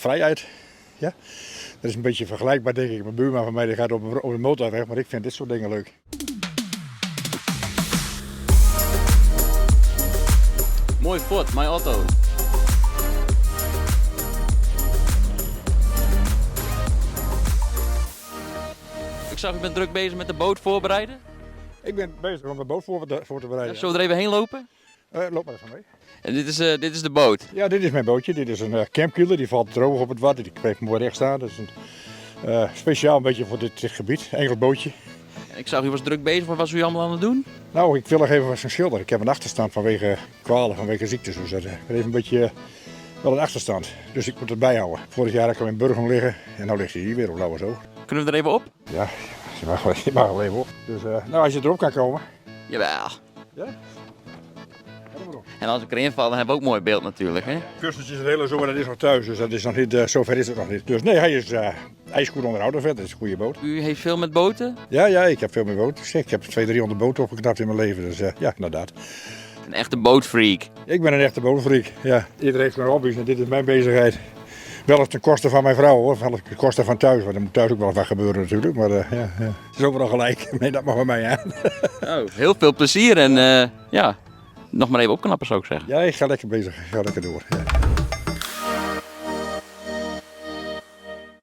Vrijheid. Ja. Dat is een beetje vergelijkbaar denk ik. Mijn buurman van mij die gaat op, op de motorweg, maar ik vind dit soort dingen leuk. Mooi fuort, mei auto. Ik zag u bent druk bezig met de boot voorbereiden. Ik ben bezig om de boot voor te, voor te bereiden. Ja, zullen we er even heen lopen? Uh, loop maar even mee. En dit is, uh, dit is de boot? Ja, dit is mijn bootje. Dit is een uh, campkieler. Die valt droog op het water. Die blijft mooi recht staan. Dat is een, speciaal een beetje voor dit, dit gebied. Engels bootje. Ik zag u was druk bezig. Wat was u allemaal aan het doen? Nou, ik wil nog even wat gaan schilderen. Ik heb een achterstand vanwege kwalen, vanwege ziektes. Dus dat, ik ben even een beetje wel een achterstand. Dus ik moet het bijhouden. Vorig jaar had ik hem in Burgum liggen en nu ligt hij hier weer op Lauwersoog. Kunnen we er even op? Ja, je mag, je mag wel even op. Dus nou, als je erop kan komen. Jawel. Ja? En als ik erin val, dan hebben we ook mooi beeld natuurlijk. Hè? Kussentjes en hele zo, maar dat is nog thuis. Dus dat is nog niet, uh, zover is het nog niet. Dus nee, hij is, uh, hij is goed onderhouden verder. Het is een goede boot. U heeft veel met boten? Ja, ja, ik heb veel met boten. Ik heb 200, 300 boten opgeknapt in mijn leven. Dus uh, ja, inderdaad. Een echte bootfreak. Ik ben een echte bootfreak, ja. Iedereen heeft zijn hobby's en dit is mijn bezigheid. Wel eens ten koste van mijn vrouw hoor, wel eens ten koste van thuis. Want er moet thuis ook wel wat gebeuren natuurlijk. Maar uh, ja, ja, het is overal gelijk. Nee, dat mag bij mij aan. Oh, heel veel plezier en uh, ja, nog maar even opknappen zou ik zeggen. Ja, ik ga lekker bezig. Ik ga lekker door. Ja.